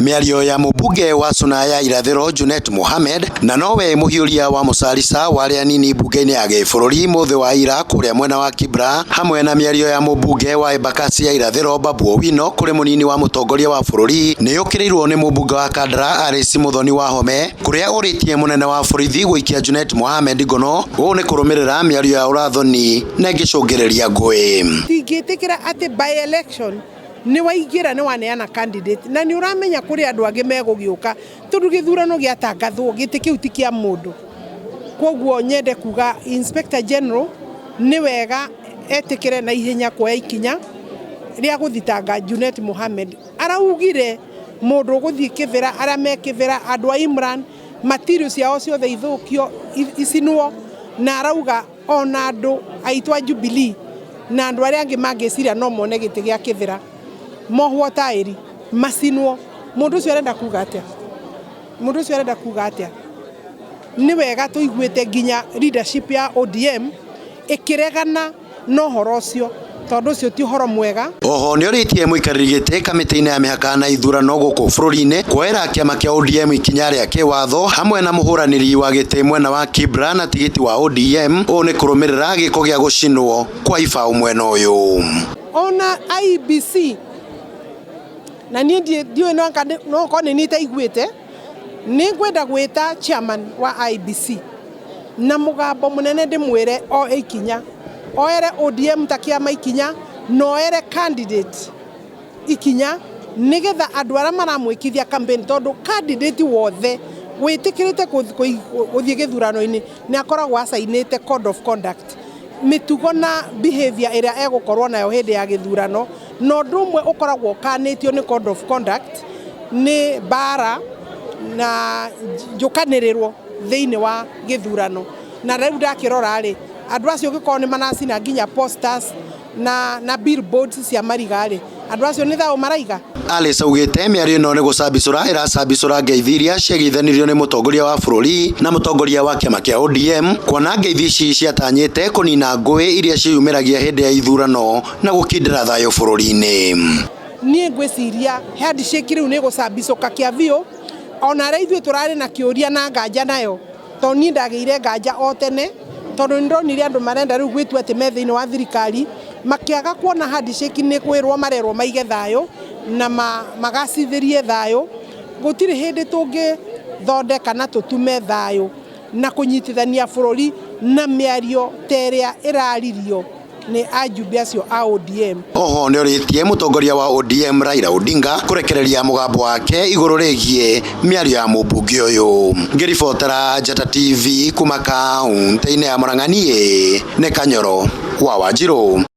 Mĩario ya mũmbunge wa Suna ya Irathĩro Junet Mohamed na nowe mũhiũria wa mũcarica wa arĩa anini mbunge-inĩ ya gĩbũrũri mũthĩ wa ira kũrĩa mwena wa Kibra, hamwe na mĩario ya mũmbunge wa Embakasi ya Irathĩro Babu Owino kũrĩ mũnini wa mũtongoria wa bũrũri nĩ yũkĩrĩirwo nĩ mũmbunge wa Kandara Alice Muthoni Wahome kũrĩa ũrĩtie mũnene wa borithi gũikia Junet Mohamed ngono. Ũũ nĩ kũrũmĩrĩra mĩario ya ũrathoni na ĩngĩcũngĩrĩria ngũĩ. Tingĩtĩkĩra atĩ by election nĩ waingĩra nĩ waneana candidate na nĩ ũramenya kũrĩ andũ angĩ megũgĩũka, tondũ gĩthurano gĩatangathwo gĩtĩ kĩu ti kĩa mũndũ. Koguo nyende kuga Inspector General nĩ wega etĩkĩre na ihenya kuoya ikinya rĩa gũthitanga Junet Mohamed. Araugire mũndũ ũgũthiĩ Kĩbĩra, arĩa me Kĩbĩra, andũ a Imran, material ciao ciothe ithũkio, icinwo, na arauga ona andũ aitũ a Jubilee na andũ arĩa angĩ mangĩciria no mone gĩtĩ gĩa Kĩbĩra mohwo taĩri macinwo. Mũndũ ũcio arenda kuga atĩa? Mũndũ ũcio arenda kuga atĩa? Nĩ wega tũiguĩte nginya leadership ya ODM ĩkĩregana na ũhoro ũcio, tondũ ũcio ti ũhoro mwega. Oho nĩ orĩtie mũikarĩri gĩtĩ kamĩtĩ-inĩ ya mĩhaka na ithurano gũkũ bũrũri-inĩ kuoera kĩama kĩa ODM ikinya rĩa kĩwatho hamwe na mũhũranĩri wa gĩtĩ mwena wa Kibra na tigiti wa ODM. Ũũ nĩ kũrũmĩrĩra gĩko gĩa gũcinwo kwa ibaũ mwena ũyũ. Ona IEBC na niĩ ndiũĩ no korwo nĩ niĩ itaiguĩte, nĩ ngwenda gwĩta chairman wa IEBC na mũgambo mũnene ndĩmwĩre o ikinya, oere ODM ta kĩama ikinya na oere candidate ikinya, nĩgetha andũ arĩa maramwĩkithia campaign, tondũ candidate wothe wĩtĩkĩrĩte gũthiĩ gĩthurano-inĩ nĩ akoragwo acainĩte code of conduct, mĩtugo na behavior ĩrĩa egũkorwo nayo hĩndĩ ya gĩthurano. Na ũndũ ũmwe ũkoragwo ũkanĩtio nĩ code of conduct nĩ mbara na njũkanĩrĩrwo thĩinĩ wa gĩthurano. Na rĩu ndakĩrora rĩ, andũ acio gĩkorwo nĩ maracina nginya posters na billboards cia mariga rĩ, andũ acio nĩ thayũ maraiga. Alice augĩte mĩario ĩno nĩ gũcambicũra ĩracambicũra ngeithi iria ciageithanirio nĩ mũtongoria wa bũrũri na mũtongoria wa kĩama kĩa ODM, kuona ngeithi ici ciatanyĩte kũnina ngũĩ iria ciĩyumĩragia hĩndĩ ya ithurano na gũkindĩra thayũ bũrũri-inĩ. Niĩ ngwĩciria handshake rĩu nĩ gũcambicũka kĩa biũ, ona arĩa ithuĩ tũrarĩ na kĩũria na nganja nayo, tondũ niĩ ndagĩire nganja o tene, tondũ nĩ ndonire andũ marenda rĩu gwĩtua atĩ me thĩinĩ wa thirikari makĩaga kuona handshake nĩ kwĩrwo marerwo maige thayũ na magacithĩrie thayũ. Gũtirĩ hĩndĩ tũngĩthondeka na tũtume thayũ na kũnyitithania bũrũri na mĩario ta ĩrĩa ĩraririo nĩ ajumbe acio a ODM. Oho nĩ orĩtie mũtongoria wa ODM Raila Odinga kũrekereria mũgambo wake igũrũ rĩgiĩ mĩario ya mũmbunge ũyũ. Ngĩribotera Njata TV kuma kaunti-inĩ ya Murang'a, niĩ nĩ Kanyoro wa Wanjirũ.